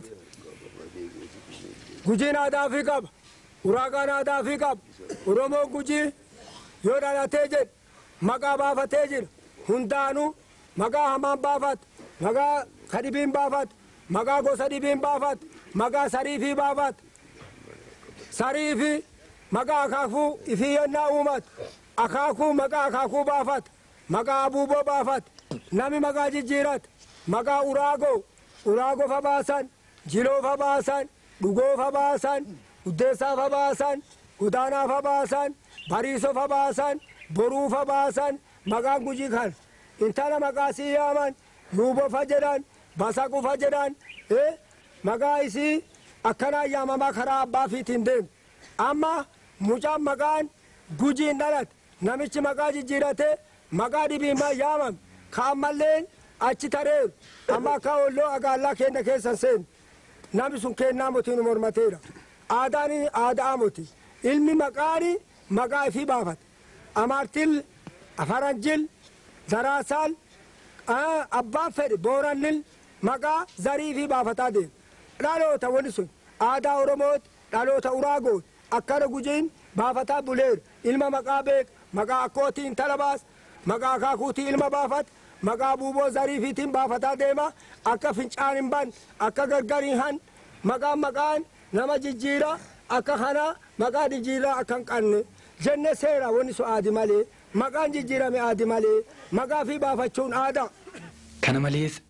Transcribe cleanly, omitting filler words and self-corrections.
jijjiirate. Gujiin aadaa ofii qaba. Uraagaan aadaa ofii qaba. Oromoon Gujii yoo dhalatee jedhu maqaa baafatee jira. Hundaanuu maqaa hamaan baafata. Maqaa kadhibiin baafata. Maqaa gosa dhibiin baafata. Maqaa sariifii baafata. Sariifi maqaa akaakuu ifii yennaa uumatu. Akaakuu maqaa akaakuu baafata. Maqaa abuuboo baafata. Nami maqaa jijjiirata. Maqaa uraagoo. Uraagoo fa baasan. Jiloo fa baasan. Dhugoo fa baasan. Uddeessaa fa baasan. Godaanaa fa baasan. Bariisoo fa baasan. Boruu fa baasan. Maqaan Gujii kan. Intala maqaa sii yaaman. Yuuboo fa jedhan. Basaquu fa jedhan. Maqaa isii akkanaan yaamamaa karaa abbaa fiitiin deemu. Amma mucaan maqaan Gujiin dhalate. Namichi maqaa jijjiirate maqaa dhibiin yaamame. Ka ammallee achi tareeru. Amma akka olloo agaallaa keenya keessa seenu. Namni sun kennaa mootiin mormateera. Aadaan aadaa moti. Ilmi maqaan maqaa ifii baafata. Amaartil, Faranjil, Zaraasaal, abbaan fedhe Boorannil maqaa zarii ifii baafataa deema. Dhaloota wanni sun aadaa Oromooti, dhaloota Uraagooti. Akkana Gujiin baafataa buleera. Ilma maqaa beeka, maqaa akkootii intala baasa, maqaa akaakuutii ilma baafata, maqaa buuboo zariifiitiin baafataa deema. Akka fincaan hin ban, akka gargar hin han, maqaan maqaan nama jijjiira, akka kana maqaa jijjiiraa akka hin qabne. Jenne seera wanni sun aadi malee, maqaan jijjiirame aadi malee, maqaa fi baafachuun aadaa. Kana malees